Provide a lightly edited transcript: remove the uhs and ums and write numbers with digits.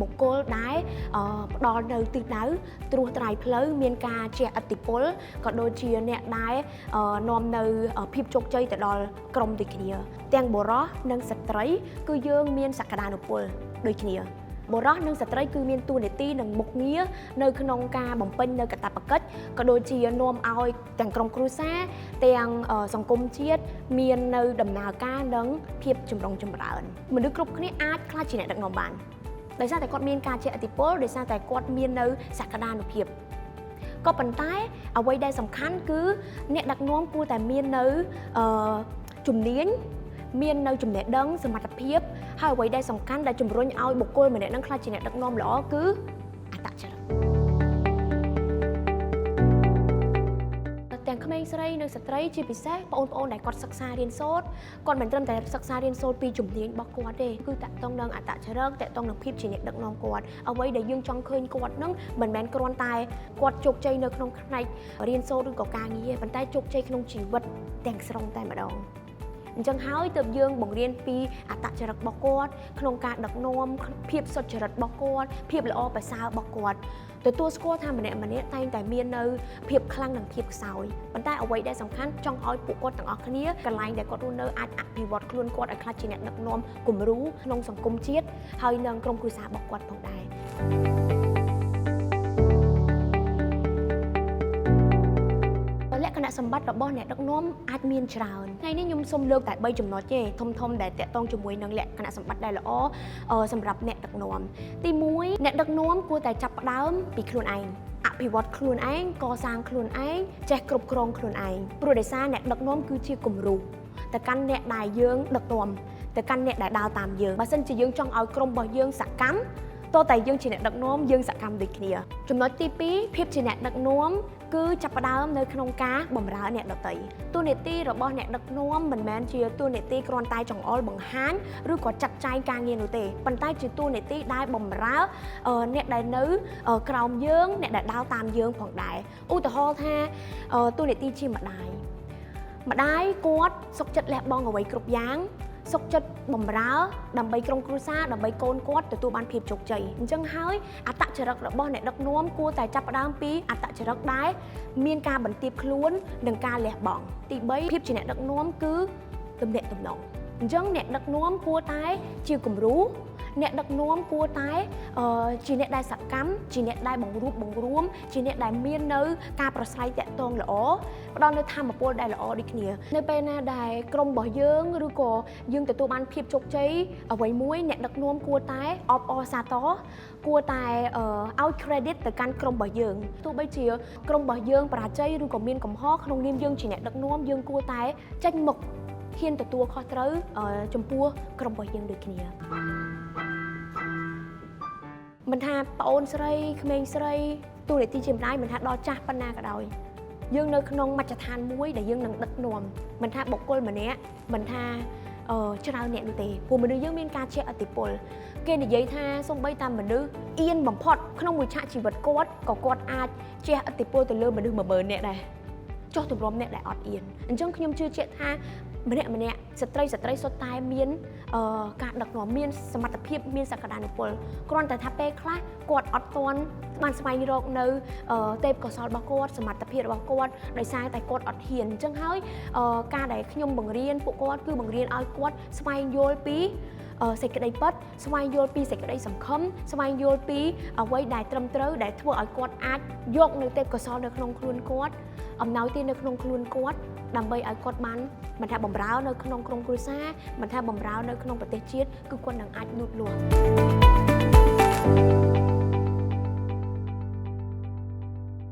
បុគ្គលដែលផ្ដល់នៅទិសដៅត្រួសត្រាយផ្លូវមានការជះឥទ្ធិពលក៏ដូចជាអ្នកដែលនាំនៅភាពជោគជ័យទៅដល់ក្រុមដូចគ្នាទាំងបុរសនិងស្ត្រីគឺយើងមានសក្តានុពលដូចគ្នាបុរសនិងស្ត្រីគឺមានតួនាទីនិងមុខងារនៅក្នុងការបំពេញនៅកាតព្វកិច្ចក៏ដូចជានាំឲ្យទាំងក្រុមគ្រួសារទាំងសង្គមជាតិមាននៅដំណើរការនិងភាពចម្រុងចម្រើនមនុស្សគ្រប់គ្នាអាចក្លាយជាអ្នកដឹកនាំបានដោយសារតែគាត់មានការជះឥទ្ធិពលដោយសារតែគាត់មាននៅសក្តានុភាពក៏ប៉ុន្តែអ្វីដែលសំខាន់គឺអ្នកដឹកនាំគួរតែមាននៅជំនាញមាននៅចំណេះដឹងសមត្ថភាពហើយអ្វីដែលសំខាន់ដែលជំរុញឲ្យបុគ្គលម្នាក់នឹងក្លាយជាអ្នកដឹកនាំល្អគឺអត្តចរិតទាំងក្មេងស្រីនិងស្ត្រីជាពិសេសបងប្អូនដែលគាត់សិក្សារៀនសូត្រគាត់មិនត្រឹមតែសិក្សារៀនសូត្រពីជំនាញរបស់គាត់ទេគឺតាក់ទងនឹងអត្តចរិតតាក់ទងនឹងភាពជាអ្នកដឹកនាំគាត់អ្វីដែលយើងចង់ឃើញគាត់នឹងមិនមែនគ្រាន់តែគាត់ជោគជ័យនៅក្នុងផ្នែករៀនសូត្រឬក៏ការងារប៉ុន្តែជោគជ័យក្នុងជីវិតទាំងស្រុងតែម្ដងអញ្ចឹងហើយទើបយើងបង្រៀនពីអត្តចរិតរបស់គាត់ក្នុងការដឹកនាំភាពសុចរិតរបស់គាត់ភាពល្អប្រសើររបស់គាត់ទទួលស្គាល់ថាម្នាក់ម្នាក់តែងតែមាននៅភាពខ្លាំងនិងភាពខ្សោយប៉ុន្តែអ្វីដែលសំខាន់ចង់ឲ្យពួកគាត់ទាំងអស់គ្នាកន្លែងដែលគាត់រស់នៅអាចអភិវឌ្ឍខ្លួនគាត់ឲ្យក្លាយជាអ្នកដឹកនាំគំរូក្នុងសង្គមជាតិហើយនិងក្រុមគ្រួសាររបស់គាត់ផងដែរលក្ខណៈសម្បត្តិរបស់អ្នកដឹកនាំអាចមានច្រើនថ្ងៃនេះខ្ញុំសូមលើកតែ3ចំណុចទេធំៗដែលតាក់ទងជាមួយនឹងលក្ខណៈសម្បត្តិដែលល្អសម្រាប់អ្នកដឹកនាំទី1អ្នកដឹកនាំគួរតែចាប់ផ្ដើមពីខ្លួនឯងអភិវឌ្ឍខ្លួនឯងកសាងខ្លួនឯងចេះគ្រប់គ្រងខ្លួនឯងព្រោះដោយសារអ្នកដឹកនាំគឺជាគំរូទៅកាន់អ្នកដែលយើងដឹកនាំទៅកាន់អ្នកដែលដើរតាមយើងបើសិនជាយើងចង់ឲ្យក្រុមរបស់យើងសកម្មតើតែយើងជាអ្នកដឹកនាំយើងសកម្មដូចគ្នាចំណុចទី2ភាពជាអ្នកដឹកនាំគឺចាប់ផ្ដើមនៅក្នុងការបម្រើអ្នកដទៃតួនាទីរបស់អ្នកដឹកនាំមិនមែនជាតួនាទីគ្រាន់តែចង្អុលបង្ហាញឬក៏ចាត់ចែងការងារនោះទេប៉ុន្តែជាតួនាទីដែលបម្រើអ្នកដែលនៅក្រោមយើងអ្នកដែលដើរតាមយើងផងដែរឧទាហរណ៍ថាតួនាទីជាម្ដាយម្ដាយគាត់សុខចិត្តលះបង់អ្វីគ្រប់យ៉ាងសុខចិត្តបំរើដើម្បីក្រុមគ្រួសារដើម្បីកូនគាត់ទទួលបានភាពជោគជ័យអញ្ចឹងហើយអត្តចរិតរបស់អ្នកដឹកនាំគួរតែចាប់ផ្ដើមពីអត្តចរិតដែលមានការបន្ទាបខ្លួននិងការលះបង់ទី3ភាពជាអ្នកដឹកនាំគឺទំនាក់ទំនងអញ្ចឹងអ្នកដឹកនាំគួរតែជាគំរូអ្នកដឹកនាំគួរតែជាអ្នកដែលសកម្មជាអ្នកដែលបង្រួបបង្រួមជាអ្នកដែលមាននៅការប្រស្រ័យតាក់ទងល្អផ្ដល់នៅធម៌ពលដែលល្អដូចគ្នានៅពេលណាដែលក្រុមរបស់យើងឬក៏យើងទទួលបានភាពជោគជ័យអ្វីមួយអ្នកដឹកនាំគួរតែអបអរសាទរគួរតែឲ្យ credit ទៅកាន់ក្រុមរបស់យើងទោះបីជាក្រុមរបស់យើងបរាជ័យឬក៏មានកំហុសក្នុងនាមយើងជាអ្នកដឹកនាំយើងគួរតែចេញមុខហ៊ានទទួលខុសត្រូវចំពោះក្រុមរបស់យើងដូចគ្នាមិនថាប្អូនស្រីក្មេងស្រីតួនាទីជាម្ដាយមិនថាដល់ចាស់ប៉ុណ្ណាក៏ដោយយើងនៅក្នុងមជ្ឈដ្ឋានមួយដែលយើងនឹងដឹកនាំមិនថាបុគ្គលម្នាក់មិនថាច្រើនអ្នកនោះទេព្រោះមនុស្សយើងមានការជះឥទ្ធិពលគេនិយាយថាសូម្បីតែមនុស្សអៀនបំផុតក្នុងមួយឆាកជីវិតគាត់ក៏គាត់អាចជះឥទ្ធិពលទៅលើមនុស្ស10000នាក់ដែរចុះទម្រាំអ្នកដែលអត់អៀនអញ្ចឹងខ្ញុំជឿជាក់ថាម្នាក់ម្នាក់ស្ត្រីស្ត្រីសុទ្ធតែមានការដឹកនាំមានសមត្ថភាពមានសក្តានុពលគ្រាន់តែថាពេលខ្លះគាត់អត់ទាន់បានស្វែងរកនៅទេពកោសល្យរបស់គាត់សមត្ថភាពរបស់គាត់ដោយសារតែគាត់អត់ហ៊ានអញ្ចឹងហើយការដែលខ្ញុំបង្រៀនពួកគាត់គឺបង្រៀនឲ្យគាត់ស្វែងយល់ពីសេចក្តីពិតស្វែងយល់ពីសេចក្តីសង្ឃឹមស្វែងយល់ពីអ្វីដែលត្រឹមត្រូវដែលធ្វើឲ្យគាត់អាចយកនៅទេពកោសល្យនៅក្នុងខ្លួនគាត់អំណោយទាននៅក្នុងខ្លួនគាត់ដើម្បីឲ្យគាត់បានមិនថាបំរើនៅក្នុងក្រុមគ្រួសារមិនថាបំរើនៅក្នុងប្រទេសជាតិគឺគាត់នឹងអាចលូតលាស់